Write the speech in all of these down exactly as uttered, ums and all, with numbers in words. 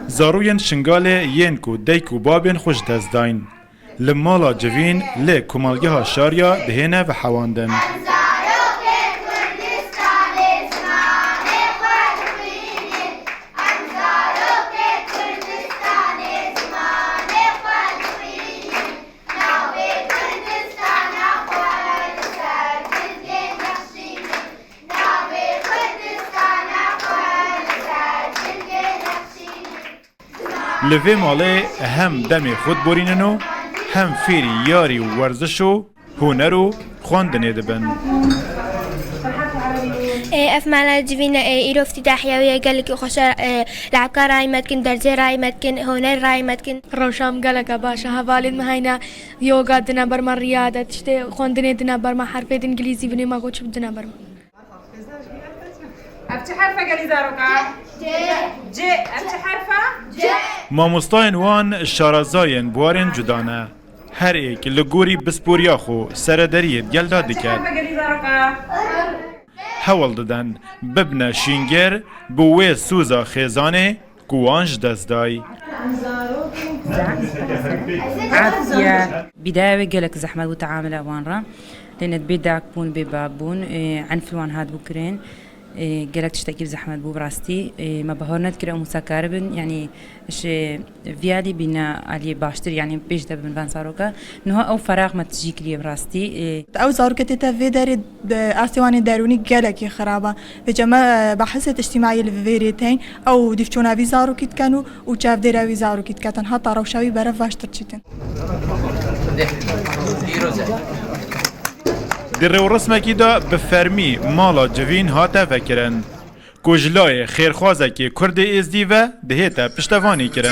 Zarûyên Şingalê yên ku dayik û babên xwe ji dest dayîn, li mala civîn lê Komelgeha Şarya dihêne vehewandin. Li vê malê hem demê xwe diborînin û hem fêrî yarî û werziş û huner û xwendinê dibin. Ê, ev mala civîn e, ê, îro îftîtahiya wê ye, gelekî xweş e, ê, lehqka rayî me dikin, dersê rayî me dikin, huner rayî me dikin. Rewşa min gelek e baş e, hevalên min heyne, yoga dine ber me, riyade, tiştê xwendinê dine ber me, herfê dingilîzî binê me, goçib dine ber me. Ev çi herf e gelî zaroka? C. C. Ev çi herf e? C. Mamostayên wan şarazayên buwarên cuda ne. Her êk li gorî pisporiya xwe serederiyê di gel de diket. Ev çi herf e gelî zaroka? Hewl didin bibine şîngêr bi wê soza xêzanê ku wan ji dest dayî. Afiye. Bîdaya wê gelek zehmet bû teamila wan re. Lê ne bê dayik bûn, bê bab bûn, e, enf li wan hat bû kirin. E, gelek tiştekî bi zehmet bû bi rastî. E, me bahar nedikir ew mûsa karibin, yanî ji vî alî bîne aliyê baştir, yanî pêş de bibin van zaroka. Niha ew ferax me tijî kiriye bi rastî. E, Ew zarokê tête vê derê, de, astê wan ê derûnî gelekî xirab e. Vêca me, e, behsê tiştîmayî li vê rê tên, ew dîvçûna vî zarokî dikin û, û çavdêra wî zarokî diketin. Heta rewşa wî berev baştir çîtin. Di rêwresmekî de bi fermî mala civîn hate vekirin. Ku ji layê xêrxwazekê Kurdê Êzdî ve dihête piştevanî kirin.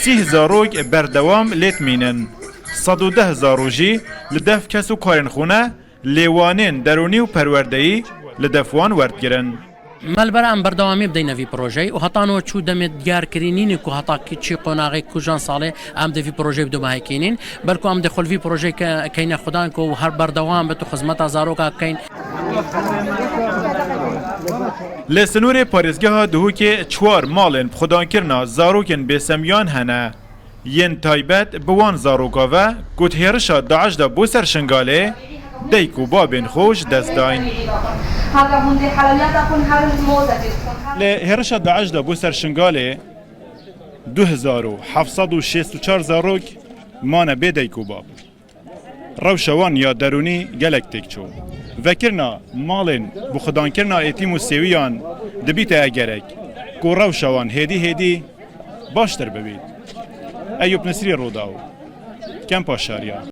Sîh zarok berdewam lê dimînin. Sed û deh zarok jî li def kes û karên xwe ne, lêwanên derûnî û perwerdeyî li def wan werdigirin. Me li ber em berdewamî bideyne vî projeyê û heta niha çû demê diyarkirî nîne ku heta kî çi qonaxê kujan salê em dê vî projeyê bi domahekî nîn. Belku em dê xwe li vî projeyê ke-, keyne xudan ku her berdewam bit û xizmeta zaroka bikeyn. Li sînorê parêzgeha Duhokê çar malên bi xudankirina zarokên bêsemiyan hene. Yên taybet bi wan zaroka ve ku di hêrişa DAIŞ de bû ser Şingalê, dayik û babên xwe ji dest dayîn. Li hêrişa DAIŞ de bû ser Şingalê du hezar û heft sed û şêst û çar zarok mane bê dayik û bab. Rewşa wan ya derûnî gelek têk çû. Vekirina malên bi xudankirina êtîm û sêwiyan dibîte egerek ku rewşa wan hêdî hêdî baştir bibît. Eyûp Nisrî, Rûdaw, Kempa Şariya.